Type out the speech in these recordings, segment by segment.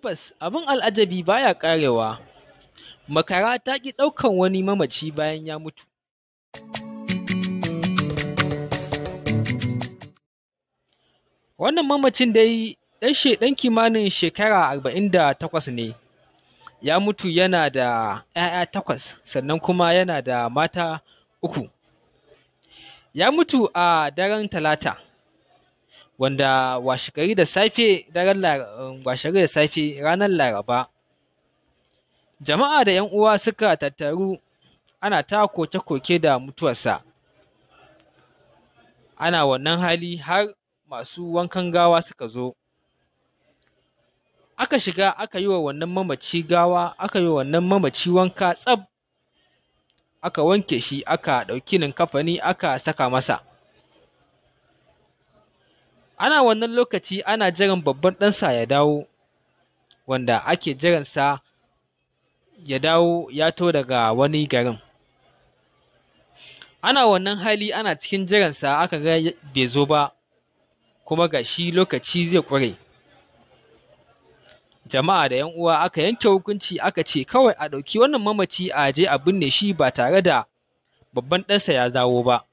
Tabbas abin al'ajabi baya ƙarewa. Makara ta ƙi ɗaukan wani mamaci bayan ya mutu. Wannan mamacin dai ɗan kimanin shekara 48 ne. Ya mutu yana da 'ya'ya 8 sannan kuma yana da mata 3. Ya mutu a daren Talata, wanda washegari da safe washegari da safe ranar Laraba. Jama'a da 'yan uwa suka tattaru ana ta koke-koke da mutuwarsa. Ana wannan hali har masu wankan gawa suka zo. Aka shiga aka yi wa wannan mamaci gawa, aka yi wa wannan mamaci wanka tsaf. Aka wanke shi, aka ɗauki linkafani aka saka masa. Ana wannan lokaci ana jiran babban ɗansa ya dawo, wanda ake jiransa ya dawo ya to daga wani garin. Ana wannan hali ana cikin jiransa aka ga bai zo ba, kuma ga shi lokaci zai ƙure. Jama'a da 'yan uwa aka yanke hukunci aka ce kawai a ɗauki wannan mamaci a je a binne shi ba tare da babban ɗansa ya dawo ba.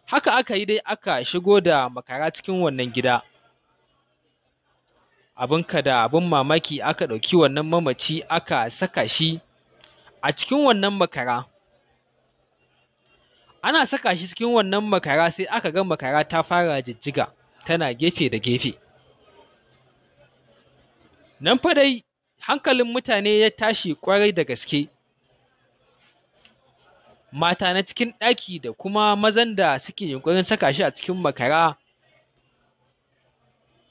Haka aka yi dai aka shigo da makara cikin wannan gida. Abinka da abin mamaki aka ɗauki wannan mamaci aka saka shi a cikin wannan makara. Ana saka shi cikin wannan makara sai aka ga makara ta fara jijjiga tana gefe da gefe. Nan fa dai hankalin mutane ya tashi ƙwarai da gaske. Mata na cikin ɗaki da kuma mazan da suke yunƙurin saka shi a cikin makara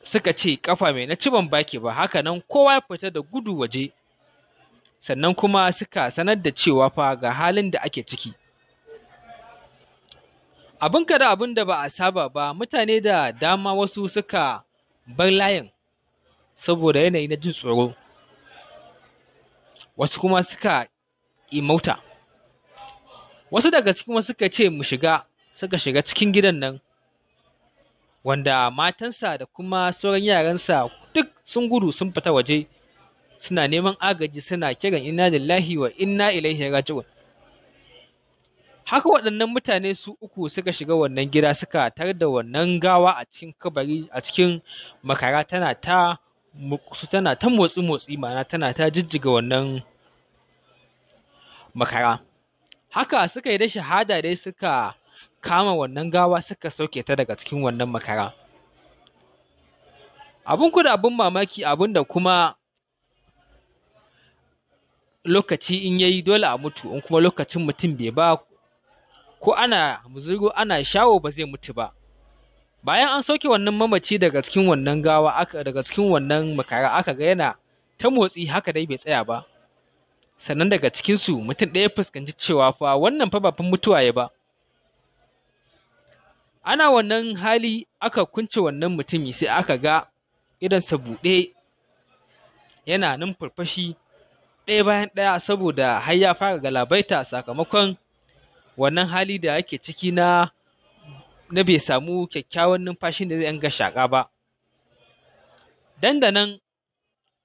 suka ce ƙafa mai na ci ban baki ba, haka nan kowa ya fita da gudu waje. Sannan kuma suka sanar da cewa fa ga halin da ake ciki. Abin da abin da ba a saba ba, mutane da dama wasu suka bar layin saboda yanayi na jin tsoro. Wasu kuma suka imauta. Wasu daga cikin wasu suka ce mu shiga, suka shiga cikin gidan nan, wanda matansa da kuma sauran yaransa duk sun gudu sun fita waje, suna neman agaji suna kiran inna lillahi wa inna ilaihi raji'un. Haka waɗannan mutane su uku suka shiga wannan gida suka tar da wannan gawa a cikin kabari a cikin makara tana ta motsi-motsi, ma'ana tana ta jijjiga wannan makara. Haka suka yi da shahada dai suka kama wannan gawa suka sauke ta daga cikin wannan makara. Abin ku da abin mamaki, abin da kuma lokaci in yayi dole a mutu, in kuma lokacin mutum bai ba ko ana muzuru ana shawo ba zai mutu ba. Bayan an sauke wannan mamaci daga cikin wannan gawa aka daga cikin wannan makara aka ga yana ta motsi, haka dai bai tsaya ba. Sannan daga cikin su mutum ɗaya fuskanci cewa fa wannan fa ba fa mutuwa ya ba. Ana wannan hali aka kunce wannan mutumi sai aka ga idonsa buɗe yana numfarfashi ɗaya bayan ɗaya saboda har ya fara galabaita sakamakon wannan hali da yake ciki na bai samu kyakkyawan numfashin da zai dinga shaƙa ba. Dandanan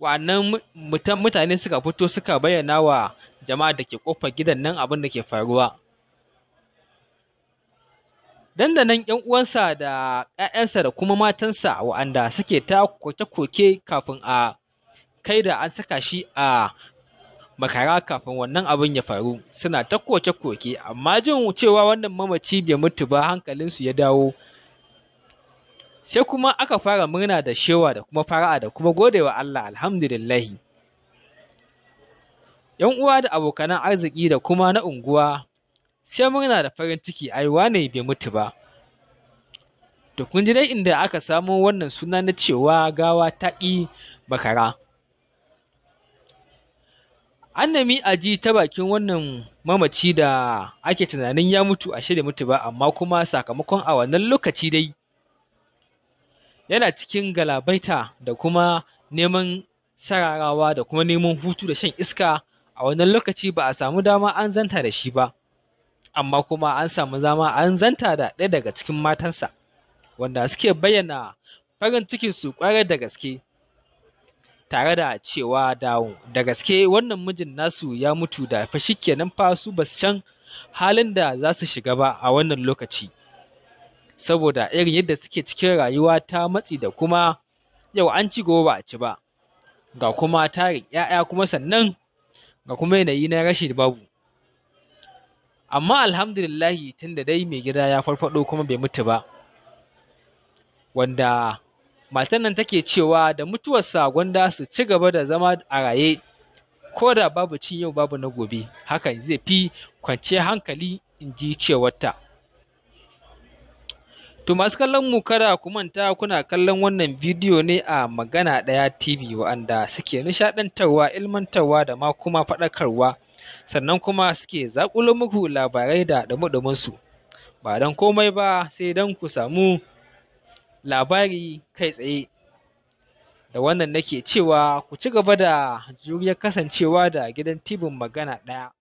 wa'annan mutane suka fito suka bayyana wa jama'a da ke ƙofar gidan nan abin da ke faruwa. Dandanan 'yan uwansa da 'ya'yansa da kuma matansa wa'anda suke ta koke-koke kafin a kai da an saka shi a makara kafin wannan abin ya faru, suna ta koke-koke, amma jin cewa wannan mamaci bai mutu ba hankalinsu ya dawo. Sai kuma aka fara murna da shewa da kuma fara'a da kuma godewa Allah, alhamdulillahi. 'Yan uwa da abokanan arziki da kuma na unguwa sai murna da farin ciki, ai wane bai mutu ba. To kun ji dai inda aka samo wannan suna na cewa gawa ta ƙi makara. An nemi a ji ta bakin wannan mamaci da ake tunanin ya mutu, ashe bai mutu ba, amma kuma sakamakon a wannan lokaci dai yana cikin galabaita da kuma neman sararawa da kuma neman hutu da shan iska. A wannan lokaci ba a samu dama an zanta da shi ba, amma kuma an samu dama an zanta da ɗaya daga cikin matansa, wanda suke bayyana farin cikinsu ƙwarai da gaske. Tare da cewa da gaske wannan mijin nasu ya mutu, da fa shikenan fa, su basu san halin da za su shiga ba a wannan lokaci, saboda irin yadda suke cikin rayuwa ta matsi, da kuma yau an ci gobe ba a ci ba, ga kuma tarin 'ya'ya, kuma sannan ga kuma yanayi na rashi babu. Amma alhamdulillahi, tunda dai mai gida ya farfaɗo kuma bai mutu ba. Wanda matan nan take cewa da mutuwarsa gwanda su ci gaba da zama a raye, ko da babu cin yau babu na gobe, hakan zai fi kwanciyar hankali, in ji cewarta. To masu kallon mu, kada ku manta kuna kallon wannan bidiyo ne a Magana Ɗaya TV, wa'anda suke nishaɗantarwa, ilmantarwa da ma kuma faɗakarwa, sannan kuma suke zaƙulo muku labarai da ɗumi su, ba don komai ba sai don ku samu labari kai tsaye. Da wannan nake cewa ku ci gaba da juriyar kasancewa da gidan tibin Magana Ɗaya.